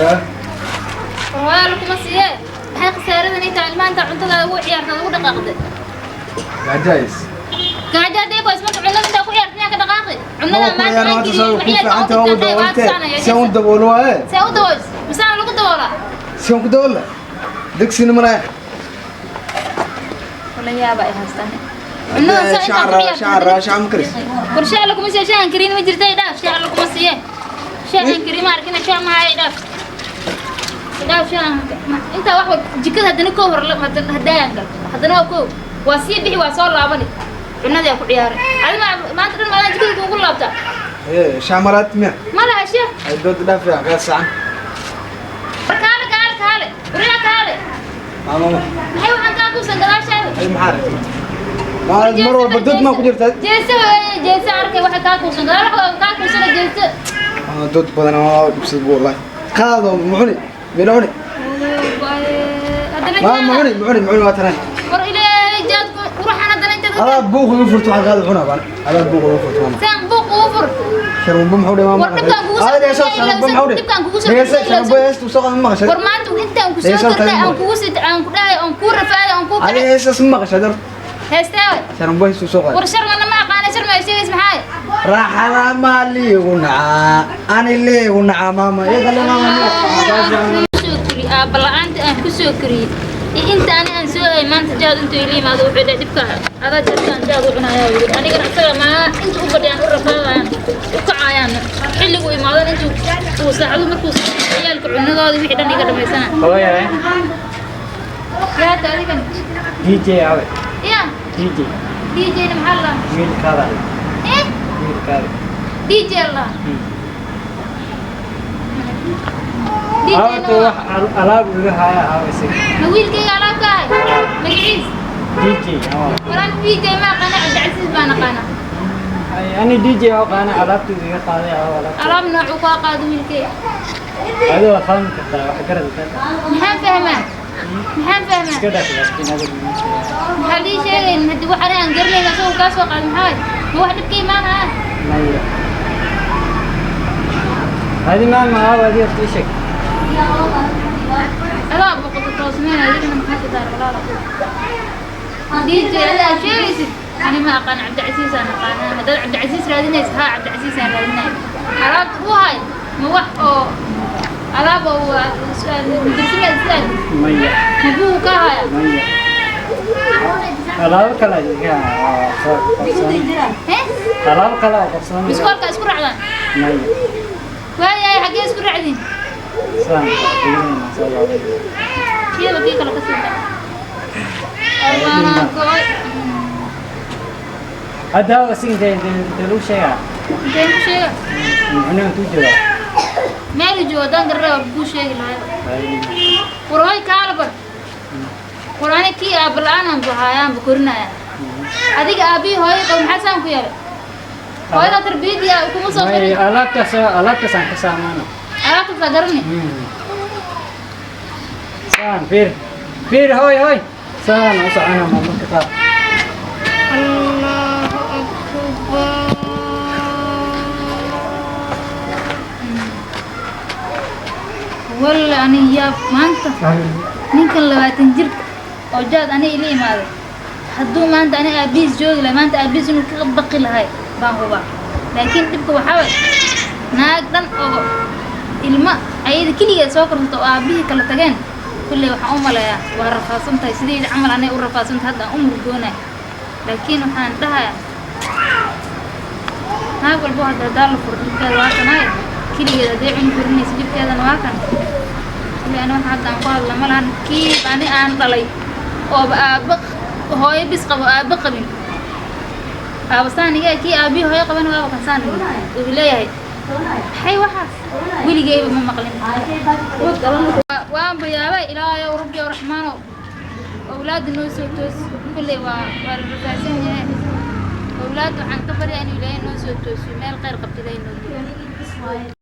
War hooyo kuma siiye. Maxay khasaaradan inta ilmaha inta cuntada ugu ciyaarta ugu dhaqaaqday? Gajays. Gaajo hadday ku ismarka cunada intaa ku ciyaarta inaa ka dhaqaaqi. Cunada ma maanta aan ku geliyey fiican tahay u dabooltee si aan u daboolo waaye. See u daboos misaan lagu daboolaa? Si aan ku daboolna degsina malaya. Wala yaaba ay haystaan cunada saa intaa ku ciyaarta. Shacar shacar ma karis? War shaah laguma siiyo, shaahan kariin ma jirta, dhaaf, shaah laguma siiye. Shaahan kariin ma arkina, shaah ma haya, dhaaf dhaaf shaahan intaa wax wal jikada haddana koo hor haddana hadaayan gal haddana waa koo waa sii bixi, waa soo laabani, cunadii aa ku ciyaaray. Adi ma maanta dhan maadaan jikada kuugu laabtaa? Ee shac malaad miya? Ma laha shaah. Ay dood dhaaf yaa kaa sacan. War kaale kaale kaale, wariyaa kaale. Maama. Maxay waxaan kaa kuusan gadaashaada? Ay maxaa rabtay? Mar walba dood maa ku jirtaa? Jeesa jeesa, arkay waxay kaa kuusan gadaal, waxa kaa kuusana jeesa. Dood badan oo dhibsad buu wallahi qaado muxuni meel cuni. Haddana ma muxuni muxuni muxuni waa tanaan. War ilaahay jaadku ruuxan haddana intaad adaa buuq ugu furto, waxaan qaado cunaa baan adaa buuq ugu furto maama. Saan buuq ugu fur. Sharmumba muxuu dheh maama? War dhibkaan kugu soo sharmumba muxuu dheh? Dhibkaan kugu soo Heesa sharmumba heesta soo qaado ma maqashay? War maanta intaan ku soo Heesa kornay tagan aan kugu sii aan ku dhahay aan kuu rafaaday aan kuu adi kacay. Heesas ma maqashay dar? Heestee? Sharmumba heesta soo qaado. War sharmana ma aqaana, sharma ay sheegays maxay? Raaxada maa liigu nacaa ani liigu nacaa maama iyaga le maama. Soo koriyey aabba la'aanta aan ku soo koriyey iyo inta ani aan soo ay maanta jaad intuu ila yimaado wuxuu dhahay dhibka adaa jartaan jaad u cunayaa yidhi. Anigana isaga maa inta u fadhiyaan u rafaadayaan u kacayaan xilligu imaadan intuu uu saacadu markuu ciyaalka cunadooda wixii dhan iga dhamaysana. Hooyo. Yaata adigan. DJ awe? Ya. DJ. DJ na maxaa la Wiilkaada. Eh. Wiilkaada. DJ la DJ Aawta na wax alaab iga haya aawe isaga? Ma wiilkayga alaabka ahay magaciis? DJ awa. Waraan DJ ma aqaana, Cabdicasiis baan aqaana. Ay, ani DJ oo qaana alaabtu iga qaaday aawe alaabta. Alaab noocuu kaa qaado wiilkayga? Adiga waa fahmi kartaa wax garad kartaa. Maxaan fahmaa, maxaan fahmaa? Iska dhaaf laakiin adiga ma sheegay. Maxaa lii sheegayn haddii wax ani aan garanayna asagoo kaa soo qaado? Maxaa waay, ma wax dhibka imaanaya? Maya. Hadi maama aawe adiga horta ii sheeg. Adaa boqoto toosneen adigana maxaa ka daar walaala DJ adaa sheegaysid ani ma aqaan, Cabdicasiis aan aqaana. Haddaad Cabdicasiis raadinaysa, haa, Cabdicasiis aan raadinaya. Alaabta uu hay ma wax oo alaab oo madrasada sidaad? Maya. Ma buu ka haya? Maya. Alaabo kale iga haya oo qarsoon. Eh. Alaabo kale oo qarsoon. Biskoolka isku raacdaan? Maya. Waayahay, xaggee isku raacdiin? Saan fiirinayna soo laabay. Kiiba kii kale ka sii daa. Waana go'ay. Hadda aawe asiga intee lagu sheegaa? Inteen ku sheega? Muxuu intuu joogaa? Meel uu joogo haddaan garanayo waa kuu sheegi lahay. War hoy kaala bar. War ani kii aabba la'aan aan bahaayaan ba korinaya. Adiga aabbihii hooyo qabo maxaa saan ku yeelay? Hooyada tarbiyadii aa kuma soo korin. Maya, alaabtaas aan ka saamaano. Alaabtaasaa garani. Saan fiir fiir, hoy hoy, saan u socona marmarka qaar. Allahu akbar. Walla ani yaab maanta ninkan 20 jirka oo jaad ani ila imaaday hadduu maanta ani aabihiis joogi lahay, maanta aabihiis inuu ka baqi lahay baan hubaa. Laakiin dhibka waxaa waay naag dhan oo ilma ayada keligeed soo korsato oo aabihii kala tageen kulley waxaan u maleeyaa waa rafaadsan tahay sidayda camal anay u rafaadsan tahay hadda aan u murgoonay. Laakiin waxaan dhahayaa naag walbo hadda haddaa la furo dhibkeeda waa kanaay, keligeed hadday cuni korinaysa dhibkeedana waa kan. Kulley ani waxa hadda aan ku hadla ma lahan. Kii ani aan dhalay ooba aabba hooyo bis qabo aabba qabin aaba saaniga kii aabbihi hooyo qaban waaba kan saan uu leeyahay. Maxay waxaas weligeyba ma maqlin, waan bayaabay. Ilaahayow rabbi ow raxmaanow awlaadda noo soo toos. Kulley waa la rafaadsan yahay awlaad. Waxaan ka baryaa inuu Ilaahay noo soo toosiyo meel khayr qabta Ilaahay noo geeyo.